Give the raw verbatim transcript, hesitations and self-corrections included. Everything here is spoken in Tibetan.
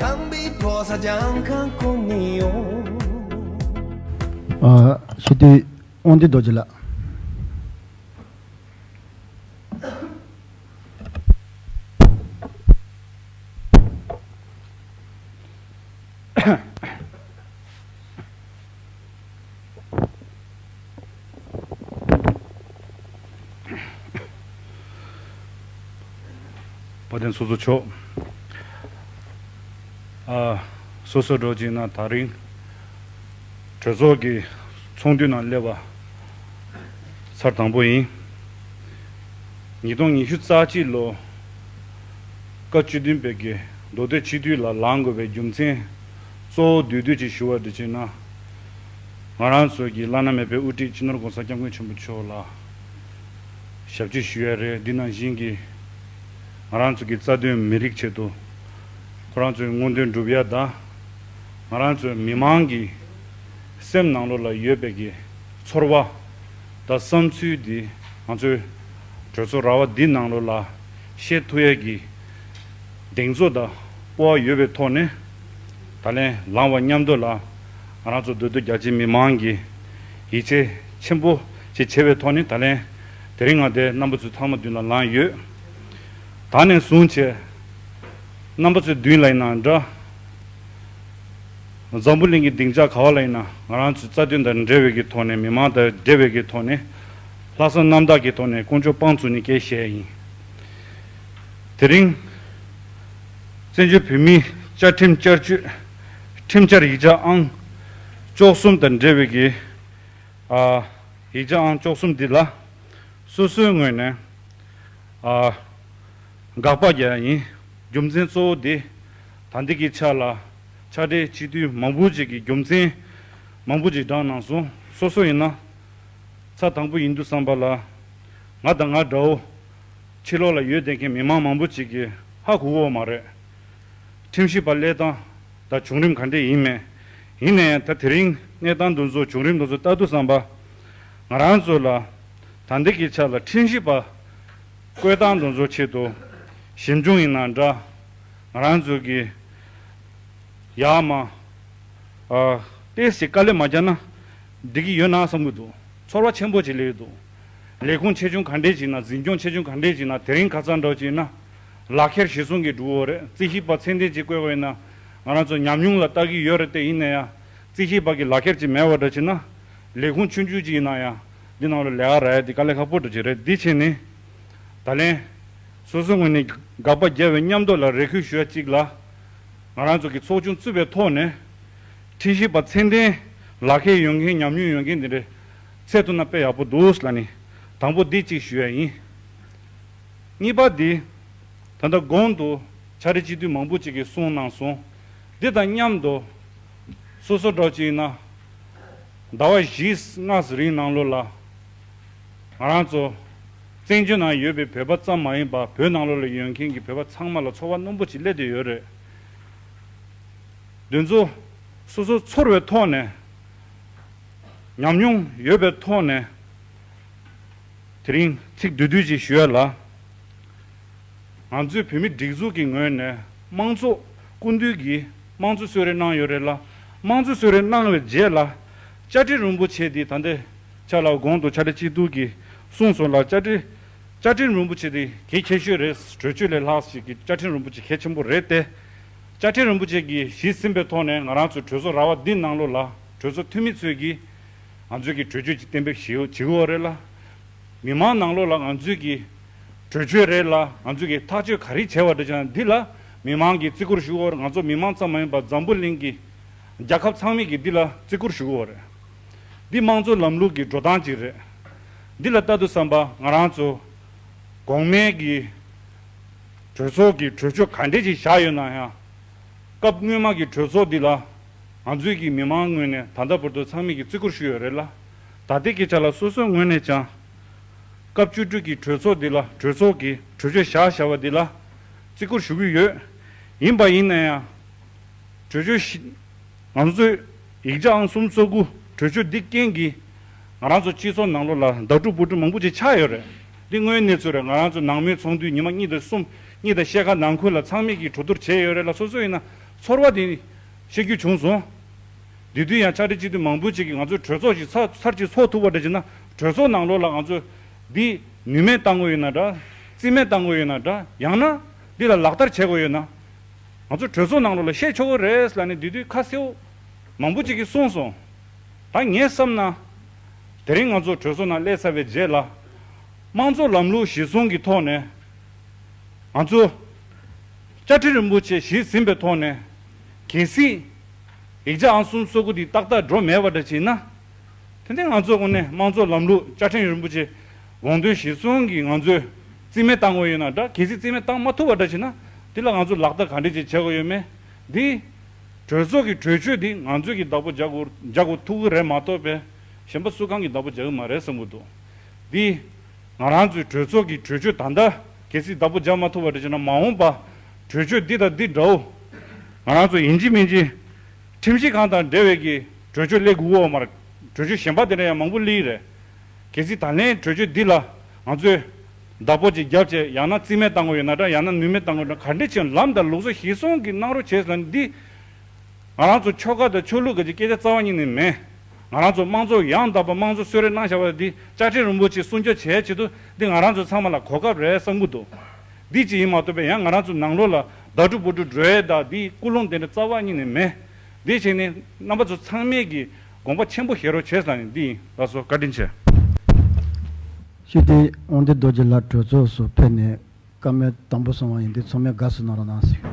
དམ་པའི་ཕོ་གསར་ལྗང་ཁང་ཀུན་ནས་ཡོང་། ཨ། ཞི་བདེ་དབང་འདུས་རྡོ་རྗེ་ལགས། དཔལ་ལྡན་ཚོགས་གཙོ་མཆོག་ཨ། སོ་སོ་འགྲོ་གཅིག་ན་ད་རིང་གྲོས་ཚོགས་ཀྱི་ཚོགས་འདུའི་ནང་སླེབས་པ་ཚར་དང་པོ་ཡིན། ཉིས་སྟོང་ཉི་ཤུ་རྩ་གཅིག་ལོ་སྐབས་བཅུ་བདུན་པའི་གི་མདོ་སྟོད་སྤྱི་འཐུས་ལ་ལངས་དགོས་པའི་རྒྱུ་མཚན་གཙོ་བོ་བསྡུས་བསྡུས་ཅིག་ཞུ་བ་འདི་བྱས་ན། ང་རང་ཚོའི་གི་བླ་ན་མེད་པའི་དབུ་ཁྲིད་སྤྱི་ནོར་༸གོང་ས་༸སྐྱབས་མགོན་ཆེན་པོ་མཆོག་ལ་ཞབས་ཕྱི་ཞུ་ཡ་རེད། འདི་ནང་བཞིན་གྱི་ང་རང་ཚོ་གི་རྩ་དོན་མི་རིགས་ཆེད་དུ་ཁོ་རང་ཚོའི་མངོན་འདོད་འགྲུབ་ཡ་དང་། ང་རང་ཚོའི་མི་མང་གི་སེམས་ནང་ལོགས་ལ་ཡོད་པའི་གི་ཚོར་བ་དང་བསམ་ཚུལ་འདི་ང་ཚོའི་གྲོས་ཚོགས་ར་བ་འདི་ནང་ལོགས་ལ་བཤད་ཐུབ་ཡ་གི་གདེང་ཚོད་དང་སྤོབས་པ་ཡོད་པའི་ཐོག་ནས། ད་ལན་ལངས་པ་མཉམ་དུ་ལ་ང་རང་ཚོ་མདོ་སྟོད་རྒྱ་ཆེའི་མི་མང་གིས་ཡིད་ཆེས་ཆེན་པོ་ཅིག་བྱས་པའི་ཐོག་ནས། ད་ལན་དེ་རིང་ང་འདིར་རྣམ་པ་ཚོའི་ཚང་མ་མདུན་ལ་ལངས་ཡོད། ད་ནས་བཟུང་བྱས་རྣམ་པ་ཚོའི་མདུན་ལ་ཡིན་ན་འདྲ། འཛམ་བུ་གླིང་གི་སྡིངས་ཆ་ག་བ་ལ་ཡིན་ན་ང་རང་ཚོའི་རྩ་དོན་དང་འབྲེལ་བའི་གི་ཐོག་ནས། མི་མང་དང་འབྲེལ་བའི་གི་ཐོག་ནས། ལྷག་བསམ་རྣམ་དག་གི་ཐོག་ནས་དཀོན་མཆོག་དཔང་བཙུགས་ནས་སྐད་བཤད་ཡིན། དེ་རིང་བཙན་བྱོལ་བོད་མིའི་བཅའ་ཁྲིམས་བསྐྱར་བཅོས་ཁྲིམས་འཆར་ཡིག་ཆ་ཨང་བཅུ་གསུམ་དང་འབྲེལ་བའི་གི་ཨ། ཡིག་ཆ་ཨང་བཅུ་གསུམ་འདི་ལ་སོ་སོའི་ངོས་ནས་ཨ། དགག་པ་རྒྱག་ཡ་ཡིན། རྒྱུ་མཚན་གཙོ་བོ་འདི་ད་ལྟའི་གི་ཆ་ལ་ཕྱག་སྦྲེལ་སྤྱི་འཐུས་མང་པོ་ཅིག་གིས་རྒྱུ་མཚན་མང་པོ་ཅིག་བགྲངས་གནང་སོང་། སོ་སོ་ཡིན་ན་ཚར་དང་པོ་ཡིན་དུས་ཙམ་པ་ལ་ང་དང་ང་འདྲ་བོ་ཕྱི་ལོགས་ལ་ཡོད་བསྡད་མཁན་མི་མང་མང་པོ་ཅིག་གིས་ཧ་གོ་གི་ཡོད་མ་རེད། ཁྲིམས་ཞིབ་པ་སླེབས་སྟངས་དང་བྱུང་རིམ་ག་འདྲས་ཡིན་མིན། ཡིན་ནའི་ད་དེ་རིང་གནས་སྟངས་འདི་ཚོ་བྱུང་རིམ་འདི་ཚོ་ལྟ་དུས་ཙམ་པ། ང་རང་ཚོ་ལ་ད་ལྟའི་གི་ཆ་ལ་ཁྲིམས་ཞིབ་པ་བསྐོས་སྟངས་འདི་ཚོ་ཆེད་དུ་ཞིབ་འཇུག་ཡིན་ན་འདྲ། ང་རང་ཚོ་གི་ཡར་མར་ཨ། ཏོག་ཙམ་དཀའ་ལས་མ་བརྒྱབ་ན་འགྲིག་གི་ཡོད་ན་བསམ་གྱི་འདུག་ཚོར་བ་ཆེན་པོ་ཅིག་སླེབས་འདུག་ལས་ཁུངས་ཆེ་ཆུང་ག་འདྲས་ཅིག་ན། འཛིན་སྐྱོང་ཆེ་ཆུང་ག་འདྲས་ཅིག་ན། དེ་རིང་ཁ་སང་འདྲ་བོ་ཅིག་ན་ལག་ཁྱེར་གཞིར་བཟུང་གི་འགྲོ་གི་ཡོད་རེད། རྩིས་ཞིབ་པ་ཚད་ལྡན་ཅིག་བསྐོས་པ་ཡིན་ན་ང་རང་ཚོ་ཉམས་མྱོང་ལ་ལྟ་གི་ཡོད་རེད་དེ། ཡིན་ན་ཡང་རྩིས་ཞིབ་པ་གི་ལག་ཁྱེར་ཅིག་མེད་པ་འདྲ་ཅིག་ན་ལས་ཁུངས་ཆུང་ཆུང་ཅིག་ཡིན་ན་ཡང་འདི་ནང་ལ་ལས་ཀ་རག་ཡ་འདི་དཀའ་ལས་ཁག་པོ་འདྲ་ཅིག་རེད། འདི་བྱས་ནས་ད་ལན་སོ་སོའི་ངོས་ནས་དགག་པ་རྒྱག་པའི་མཉམ་དུ་ལ་རེ་སྐུལ་ཞུ་ཡ་གཅིག་ལ། ང་རང་ཚོ་གི་ཚོགས་ཆུང་བཙུགས་པའི་ཐོག་ནས་ཁྲིམས་ཞིབ་པ་ཚད་ལྡན་ལག་ཁྱེར་ཡོད་མཁན་ཉམས་མྱོང་ཡོད་མཁན་འདི་འདྲ་ཚད་ཐུབ་ན་དཔེ་ཡག་པོ་འདུག་ལབ་ནས་དང་པོ་འདི་གཅིག་ཞུ་ཡ་ཡིན། གཉིས་པ་འདི་ད་ལྟ་གོང་དུ་ཕྱག་སྦྲེལ་སྤྱི་འཐུས་མང་པོ་ཅིག་གིས་གསུངས་གནང་སོང་། འདི་དང་མཉམ་དུ་སོ་སོ་འདྲ་ཅིག་ཡིན་ན་ཟླ་བ་བཞི་ལྔ་ཙམ་རིང་ནང་ལོགས་ལ་ང་རང་ཚོ་བཙན་བྱོལ་ནང་ཡོད་པའི་བོད་པ་ཙམ་མ་ཡིན་པར་བོད་ནང་ལོགས་ལ་ཡོད་མཁན་གྱི་བོད་པ་ཚང་མ་ལ་ཚོར་བ་རྣོན་པོ་ཅིག་སླེབས་བསྡད་ཡོད་རེད། འདི་ཚོ་སོ་སོ་ཚོར་བའི་ཐོག་ནས་ཉམས་མྱོང་ཡོད་པའི་ཐོག་ནས་དེ་རིང་ཚིག་བསྡུས་བསྡུས་ཅིག་ཞུ་ཡ་ལ། ང་ཚོའི་བོད་མི་སྒྲིག་འཛུགས་ཀྱི་ངོས་ནས་དམངས་གཙོ་སྐུ་མདུན་གྱིས་དམངས་གཙོ་གསོལ་རས་གནང་ཡོད་རེད་ལ། དམངས་གཙོ་གསོལ་རས་གནང་བའི་རྗེས་ལ་བཅའ་ཁྲིམས་རིན་པོ་ཆེ་འདི་ད་ལྟའི་ཆ་ལ་གོང་དུ་ཕྱག་སྦྲེལ་སྤྱི་འཐུས་ཀྱིས་གསུངས་སོང་ལ། བཅའ་ཁྲིམས་བཅའ་ཁྲིམས་རིན་པོ་ཆེ་འདི་གལ་ཆེ་ཤོས་རེད། གྲོས་ཆོད་ལས་ལྷག་ཞིག་གི་བཅའ་ཁྲིམས་རིན་པོ་ཆེ་གལ་ཆེན་པོ་རེད་དེ། བཅའ་ཁྲིམས་རིན་པོ་ཆེ་གིས་གཞི་ཟིན་པའི་ཐོག་ནས་ང་རང་ཚོའི་གྲོས་ཚོགས་ར་བ་འདི་ནང་ལོགས་ལ་གྲོས་ཚོགས་འཐུས་མི་ཚོས་ཀྱིས་ང་ཚོས་ཀྱི་གྲོས་ཆོད་ཅིག་གཏན་འབེབས་ཞུ་བྱེད་དགོས་རེད་ལ། མི་མང་ནང་ལོགས་ལ་ང་ཚོས་ཀྱི་གྲོས་ཆོད་རེད་ལ། ང་ཚོས་ཀྱི་ཐག་གཅོད་ག་རེ་བྱས་པ་འདྲ་ཆགས་ན་འདི་ལ་མི་མང་གིས་བརྩི་བཀུར་ཞུ་དགོས་རེད། ང་ཚོ་མི་མང་ཙམ་མ་ཡིན་པར་འཛམ་བུ་གླིང་གི་རྒྱལ་ཁབ་ཚང་མས་ཀྱི་འདི་ལ་བརྩི་བཀུར་ཞུ་དགོས་རེད། འདི་དམངས་གཙོ་ལམ་ལུགས་ཀྱི་འགྲོ་སྟངས་ཅིག་རེད། འདི་ལ་ལྟ་དུས་ཙམ་པ་ང་རང་ཚོ་གོང་མའི་གི་གྲོས་ཚོགས་ཀྱི་གྲོས་ཆོད་ག་འདྲས་ཅིག་བཞག་ཡོད་ན་ཡང་། སྐབས་སྔོན་མ་གི་གྲོས་ཚོགས་འདི་ལ་ང་ཚོའི་གི་མི་མང་ངོས་ནས་ད་ལྟ་བར་དུ་ཚང་མས་ཀྱི་བརྩི་བཀུར་ཞུས་ཡོད་རེད་ལ། ད་ལྟའི་སྐད་ཆ་ལ་སོ་སོའི་ངོས་ནས་ཀྱང་སྐབས་བཅུ་དྲུག་གི་གྲོས་ཚོགས་འདི་ལ་གྲོས་ཚོགས་ཀྱི་གྲོས་ཆོད་བཞག་བཞག་པ་འདི་ལ་བརྩི་བཀུར་ཞུ་གི་ཡོད། ཡིན་པ་ཡིན་ན་ཡང་། གྲོས་ཆོད་ཞི། ང་ཚོས་ཡིག་ཆ་ཨང་སུམ་ཅུ་སོ་དགུ་གྲོས་ཆོད་འདི་རྐྱེན་གྱིས་ང་རང་ཚོ་སྤྱི་ཚོགས་ནང་ལོགས་ལ་ཟླ་དཀྲུག་པུ་དཀྲུག་མང་པོ་ཅིག་ཆགས་ཡོད་རེད། འདི་དངོས་གནས་ཚུལ་རེད། ང་རང་ཚོ་ནང་མིའི་ཚོགས་འདུ་ཉི་མ་གཉིས་དང་གསུམ་གཉིས་དང་ཕྱེད་ཀ་ནང་ཁུལ་ལ་ཚང་མས་ཀྱིས་གྲོས་བསྡུར་བྱས་ཡོད་རེད་ལ། སོ་སོ་ཡིན་ན་ ཚོར་བ་དེ་བཤད་རྒྱུ་བྱུང་སོང་། དེ་དུས་ཡང་ཕྱག་སྦྲེལ་སྤྱི་འཐུས་མང་པོ་ཅིག་གིས་ང་ཚོས་གྲོས་ཚོགས་ཤིག་ཚར་ཚར་གཅིག་ཚོགས་ཐུབ་པ་འདྲ་བྱས་ན། གྲོས་ཚོགས་ནང་ལོགས་ལ་ང་ཚོས་འདི་ནུས་མེད་བཏང་དགོས་ཡོད་ན་འདྲ། རྩིས་མེད་བཏང་དགོས་ཡོད་ན་འདྲ། ཡང་ན་འདི་ལ་ལག་བསྟར་བྱེད་དགོས་ཡོད་ན། ང་ཚོ་གྲོས་ཚོགས་ནང་ལོགས་ལ་བཤད་ཆོག་གི་རེད་ལབ་ནས་དེ་དུས་ཁ་གསལ་པོ་མང་པོ་ཅིག་གིས་གསུངས་སོང་། ད་ངས་བསམ་ན། དེ་རིང་ང་ཚོ་གྲོས་ཚོགས་ནང་སླེབས་ཚར་བའི་རྗེས་ལ། དམངས་གཙོ་ལམ་ལུགས་གཞིར་བཟུང་གི་ཐོག་ནས། ང་ཚོ་བཅའ་ཁྲིམས་རིན་པོ་ཆེ་གཞིར་འཛིན་པའི་ཐོག་ནས། གལ་སྲིད་ཡིག་ཆ་ཨང་གསུམ་སོ་དགུ་འདི་ཏག་ཏག་འགྲོ་མེད་པ་འདྲ་བྱས་ན། དེ་ནས་ང་ཚོ་དངོས་གནས་དམངས་གཙོ་ལམ་ལུགས་བཅའ་ཁྲིམས་རིན་པོ་ཆེ་དགོངས་དོན་གཞིར་བཟུང་གིས་ང་ཚོས་རྩིས་མེད་བཏང་དགོས་ཡོད་ན་འདྲ། གལ་སྲིད་རྩིས་མེད་བཏང་མ་ཐུབ་པ་འདྲ་བྱས་ན། དེ་ལ་ང་ཚོས་ལག་བསྟར་ག་འདྲ་ཅིག་བྱེད་དགོས་ཡོད་མེད། འདི་གྲོས་ཚོགས་ཀྱི་གྲོས་ཆོད་འདི་ང་ཚོས་ཀྱི་བདག་པོ་རྒྱག་དགོས་རྒྱག་དགོས་ཐུག་གི་རེད་མ་གཏོགས་པའི་གཞན་པ་སུ་གང་གིས་བདག་པོ་རྒྱག་གི་མ་རེད་བསམ་གྱི་འདུག། འདི་ང་རང་ཚོའི་གྲོས་ཚོགས་ཀྱི་གྲོས་ཆོད་ད་ལྟ་གལ་སྲིད་བདག་པོ་རྒྱག་མ་ཐུབ་པ་འདྲ་བྱས་ན། མ་འོངས་པ་གྲོས་ཆོད་འདི་དང་འདི་འདྲ་བོ་ང་རང་ཚོ་ཡིན་གཅིག་མིན་གཅིག་ཁྲིམས་ཞིབ་ཁང་དང་འབྲེལ་བའི་གི་གྲོས་ཆོད་སླེབས་དགོས་ཀྱི་ཡོད་མ་རེད། གྲོས་ཆོད་གཞན་པ་དེ་འདྲ་ཡང་མང་པོ་སླེབས་ཀྱི་རེད། གལ་སྲིད་ད་ལན་གྲོས་ཆོད་འདི་ལ་ང་ཚོས་བདག་པོ་ཅིག་བརྒྱབ་བྱས། ཡང་ན་རྩིས་མེད་བཏང་དགོས་ཡོད་ན་འདྲ། ཡང་ན་ནུས་མེད་བཏང་དགོས་ན། ག་འདྲ་བྱས་ལམ་དང་ལུགས་སྲོལ་གཞིར་བཟུང་གི་གནང་རོགས་བྱས་ལབ་ནས། འདི་ང་རང་ཚོ་ཆོལ་ཁ་དང་ཆོས་ལུགས་གི་སྐད་ཆ་རྩ་བ་ཉིད་ནས་མེད། ང་རང་ཚོ་དམངས་གཙོ་ཡང་དག་པ་དམངས་གཙོ་གསོལ་རས་གནང་བཞག་པ་འདི་བཅའ་ཁྲིམས་རིན་པོ་ཆེ་སྲུང་སྐྱོབ་བྱེད་ཆེད་དུ་འདི་ང་རང་ཚོ་ཚང་མ་ལ་གོ་སྐབས་རེད་བསམ་གྱི་འདུག། འདི་ཅིག་ཡིན་མ་གཏོགས་པའི་ཡང་ང་རང་ཚོ་ནང་ལོགས་ལ་ད་དྲུག་བུ་དྲུག་འགྲོ་ཡས་དང་འདི་ཀུན་སློང་དེ་འདྲ་རྩ་བ་ཉིད་ནས་མེད། འདི་བྱས་ནས་རྣམ་པ་ཚོ་ཚང་མས་ཀྱི་དགོངས་པ་ཆེན་པོ་བཞེས་རོགས་བྱས་ལབ་ནས་འདི་ཡིན། ལགས་སོ། བཀའ་དྲིན་ཆེ། སྤྱི་འཐུས་དབང་འདུས་རྡོ་རྗེ་ལགས་གྲོས་ཚོགས་སུ་ཕེབས་ནས་བཀའ་མོལ་དང་པོ་གསུང་བ་ཡིན་དུས་ཚང་མས་དགའ་བསུ་གནང་རོགས་གནང་ཞུ།